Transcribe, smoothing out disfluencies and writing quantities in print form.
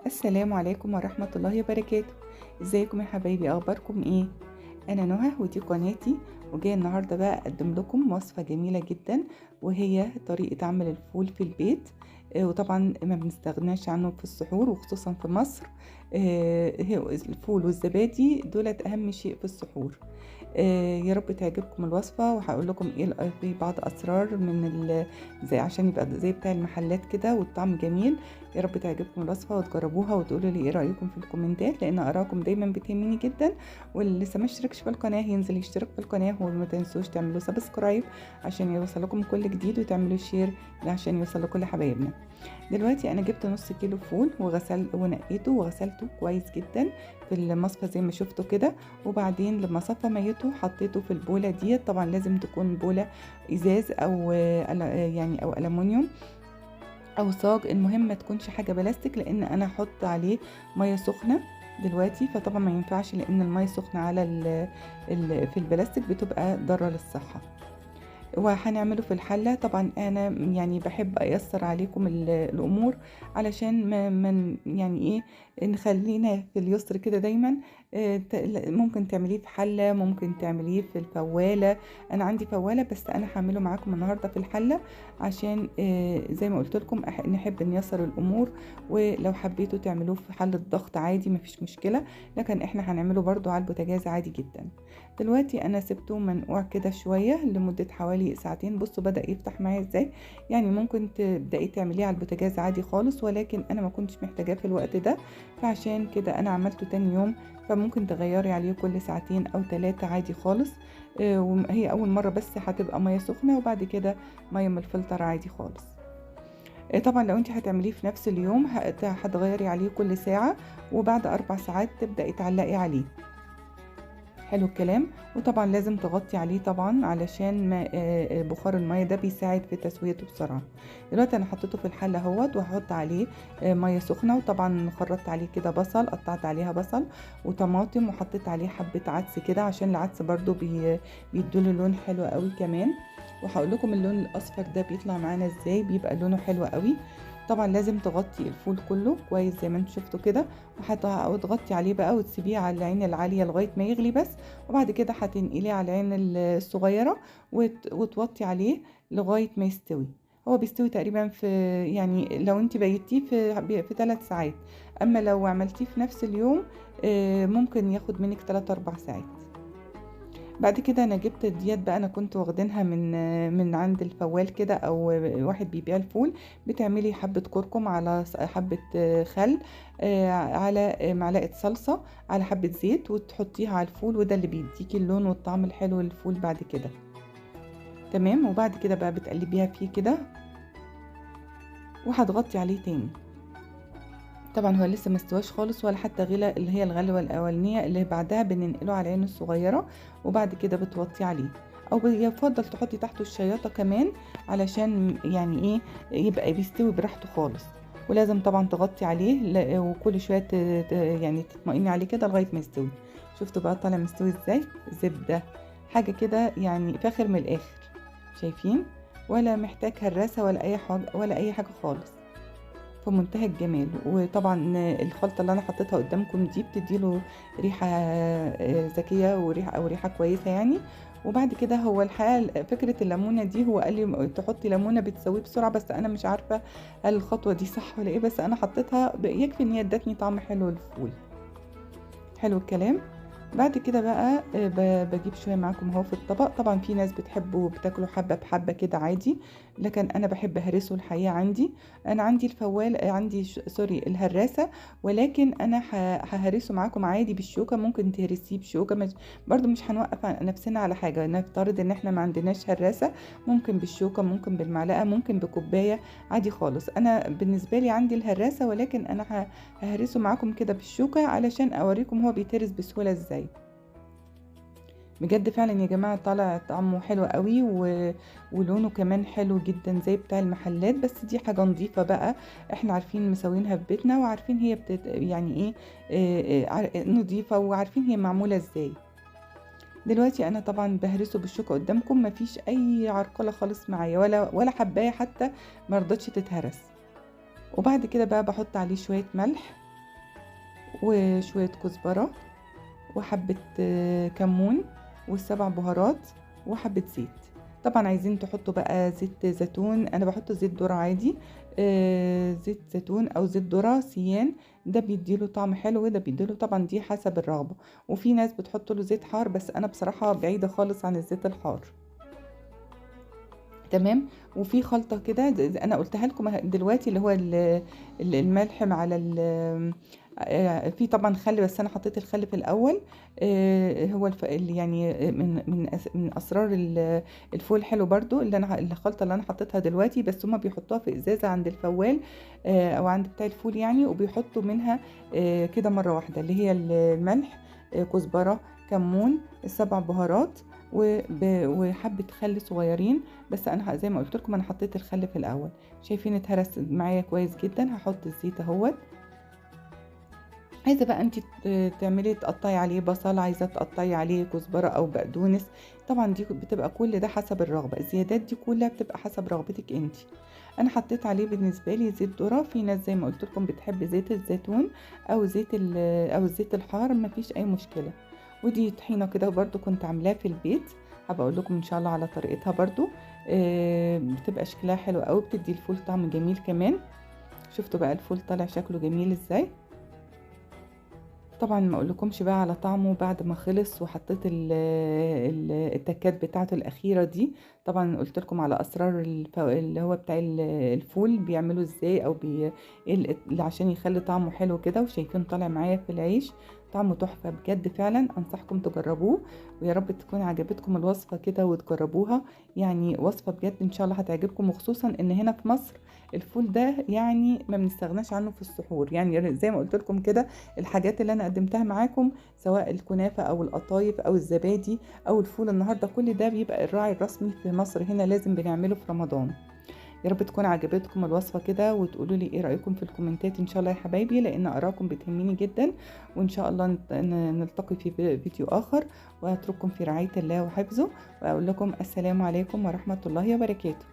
السلام عليكم ورحمة الله وبركاته. ازيكم يا حبايبي، اخباركم ايه؟ انا نهى ودي قناتي، وجاية النهارده بقى اقدم لكم وصفه جميلة جدا، وهي طريقه عمل الفول في البيت. وطبعا ما بنستغناش عنه في السحور، وخصوصا في مصر. الفول والزبادي دولت اهم شيء في السحور. يا رب تعجبكم الوصفة، وهقول لكم ايه في بعض اسرار من زي عشان يبقى زي بتاع المحلات كده والطعم جميل. يا رب تعجبكم الوصفة وتجربوها وتقولوا لي ايه رايكم في الكومنتات، لان اراءكم دايما بتهمني جدا. واللي لسه ما اشتركش في القناة ينزل يشترك في القناة، وما تنسوش تعملوا subscribe عشان يوصلكم كل جديد، وتعملوا share عشان يوصل لكل حبايبنا. دلوقتي انا جبت نص كيلو فول وغسل ونقيته وغسلته كويس جدا في المصفى زي ما شفتوا كده. وبعدين لما صفى ميته حطيته في البوله ديت. طبعا لازم تكون بوله ازاز او يعني او الومنيوم او صاج، المهم ما تكونش حاجة بلاستيك، لان انا هحط عليه مية سخنة دلوقتي، فطبعا ما ينفعش لان المية سخنة على ال في البلاستيك بتبقى ضارة للصحة. وهنعمله في الحلة. طبعا انا يعني بحب ايسر عليكم الامور علشان ما يعني ايه نخلينا في اليسر كده دايما. ممكن تعمليه في حله، ممكن تعمليه في الفواله. انا عندي فواله، بس انا هعمله معاكم النهارده في الحلة عشان زي ما قلت لكم نحب نيسر الامور. ولو حبيتوا تعملوه في حله ضغط عادي مفيش مشكلة، لكن احنا هنعمله برضو على البوتاجاز عادي جدا. دلوقتي انا سبته منقوع كده شوية لمدة حوالي ساعتين. بصوا بدأ يفتح معايا ازاي. يعني ممكن تبدأي تعمليه على البوتاجاز عادي خالص، ولكن انا ما كنتش محتاجاه في الوقت ده، فعشان كده انا عملته تاني يوم. فممكن تغيري عليه كل ساعتين او 3 عادي خالص. وهي اول مرة بس هتبقى مية سخنة، وبعد كده مية من الفلتر عادي خالص. طبعا لو انت هتعمليه في نفس اليوم هتغيري عليه كل ساعة، وبعد 4 ساعات تبدأي تعلقي عليه. حلو الكلام. وطبعا لازم تغطي عليه طبعا علشان ما بخار المية ده بيساعد في تسويته بسرعة. دلوقتي انا حطيته في الحلة اهوت، وهحط عليه مية سخنة، وطبعا خرطت عليه كده بصل، قطعت عليها بصل وطماطم، وحطيت عليه حبه عدس كده عشان العدس برده بيديله لون حلو قوي كمان. وهقول لكم اللون الاصفر ده بيطلع معانا ازاي، بيبقى لونه حلو قوي. طبعا لازم تغطي الفول كله كويس زي ما انتم شفتوا كده، وتغطي عليه بقى وتسيبيه على العين العالية لغاية ما يغلي بس. وبعد كده هتنقليه على العين الصغيرة وتوطي عليه لغاية ما يستوي. هو بيستوي تقريبا في يعني لو انت بيتية في 3 ساعات، اما لو عملتيه في نفس اليوم ممكن ياخد منك 3-4 ساعات. بعد كده انا جبت ديت بقى، انا كنت واخدينها من عند الفوال كده، او واحد بيبيع الفول. بتعملي حبة كركم على حبة خل على معلقة صلصة على حبة زيت، وتحطيها على الفول، وده اللي بيديكي اللون والطعم الحلو للفول بعد كده. تمام. وبعد كده بقى بتقلبيها فيه كده، وهتغطي عليه تاني. طبعا هو لسه ما استواش خالص ولا حتى غلى، اللي هي الغلوه الاولانية اللي بعدها بننقله على العين الصغيرة، وبعد كده بتوطي عليه، او يفضل تحطي تحته الشياطه كمان علشان يعني ايه يبقى بيستوي براحته خالص. ولازم طبعا تغطي عليه وكل شوية يعني تطمئني عليه كده لغاية ما يستوي. شفتوا بقى طالع مستوي ازاي؟ زبدة حاجة كده يعني فاخر من الاخر، شايفين؟ ولا محتاج هراسه ولا اي حاجة ولا اي حاجة خالص، في منتهى الجمال. وطبعا الخلطة اللي انا حطيتها قدامكم دي بتديله ريحه ذكية وريحه او ريحه كويسة يعني. وبعد كده هو الحقيقة فكرة الليمونه دي، هو قال لي تحطي ليمونه بتسويه بسرعة، بس انا مش عارفه هل الخطوة دي صح ولا ايه، بس انا حطيتها يكفي ان هي ادتني طعم حلو للفول. حلو الكلام. بعد كده بقى بجيب شوية معاكم اهو في الطبق. طبعا في ناس بتحبه بتاكله حبه بحبه كده عادي، لكن انا بحب اهرسه الحقيقة. عندي انا عندي الفوال، عندي sorry الهراسه، ولكن انا ههرسه معاكم عادي بالشوكة. ممكن تهرسيه بشوكة، برده مش هنوقف نفسنا على حاجة. نفترض ان احنا ما عندناش هراسه، ممكن بالشوكة، ممكن بالمعلقه، ممكن بكوبايه عادي خالص. انا بالنسبة لي عندي الهراسه، ولكن انا ههرسه معاكم كده بالشوكة علشان اوريكم هو بيتهرس بسهولة ازاي. بجد فعلا يا جماعة طالع طعمه حلو قوي، ولونه كمان حلو جدا زي بتاع المحلات. بس دي حاجة نظيفة بقى، احنا عارفين مسوينها في بيتنا، وعارفين هي يعني ايه نظيفة، وعارفين هي معمولة ازاي. دلوقتي انا طبعا بهرسه بالشوكة قدامكم، مفيش اي عرقله خالص معايا، ولا حبايه حتى ما رضتش تتهرس. وبعد كده بقى بحط عليه شوية ملح وشوية كزبره وحبه كمون والسبع بهارات وحبه زيت. طبعا عايزين تحطوا بقى زيت زيتون، انا بحط زيت ذره عادي، زيت زيتون او زيت ذره سيان، ده بيديله طعم حلو، ده بيديله طبعا دي حسب الرغبة. وفي ناس بتحط له زيت حار، بس انا بصراحة بعيدة خالص عن الزيت الحار. تمام. وفي خلطه كده انا قلتها لكم دلوقتي، اللي هو الملح مع في طبعا خل، بس انا حطيت الخل في الاول. هو يعني من اسرار الفول حلو برضو، اللي انا الخلطة اللي انا حطيتها دلوقتي، بس هما بيحطوها في ازازة عند الفوال او عند بتاع الفول يعني، وبيحطوا منها كده مرة واحدة، اللي هي الملح، كزبره، كمون، السبع بهارات، وحبه خل صغيرين. بس انا زي ما قلت لكم انا حطيت الخل في الاول. شايفين اتهرس معايا كويس جدا. هحط الزيت اهوت. عايزه بقى انت تعملي تقطعي عليه بصل، عايزه تقطعي عليه كزبره او بقدونس، طبعا دي بتبقى كل ده حسب الرغبة، الزيادات دي كلها بتبقى حسب رغبتك انت. انا حطيت عليه بالنسبة لي زيت ذره، في ناس زي ما قلت لكم بتحب زيت الزيتون او زيت او الزيت الحار، مفيش اي مشكلة. ودي طحينه كده برضو كنت عاملاه في البيت، هبقى اقول لكم ان شاء الله على طريقتها برضو. بتبقى شكلها حلو قوي، بتدي الفول طعم جميل كمان. شفتوا بقى الفول طالع شكله جميل ازاي. طبعا ما اقولكمش بقى على طعمه بعد ما خلص وحطيت التكات بتاعته الاخيرة دي. طبعا قلت لكم على اسرار اللي هو بتاع الفول بيعملوا ازاي، او اللي عشان يخلي طعمه حلو كده. وشايفين طالع معايا في العيش طعمه تحفة بجد، فعلا انصحكم تجربوه، ويا رب تكون عجبتكم الوصفة كده وتجربوها. يعني وصفه بجد ان شاء الله هتعجبكم، وخصوصا ان هنا في مصر الفول ده يعني ما بنستغناش عنه في السحور. يعني زي ما قلت لكم كده الحاجات اللي انا قدمتها معاكم، سواء الكنافه او القطايف او الزبادي او الفول النهارده، كل ده بيبقى الراعي الرسمي في مصر هنا، لازم بنعمله في رمضان. يا رب تكون عجبتكم الوصفة كده، وتقولوا لي ايه رايكم في الكومنتات ان شاء الله يا حبايبي، لان اراكم بتهمني جدا. وان شاء الله نلتقي في فيديو اخر، واترككم في رعاية الله وحفظه، واقول لكم السلام عليكم ورحمة الله وبركاته.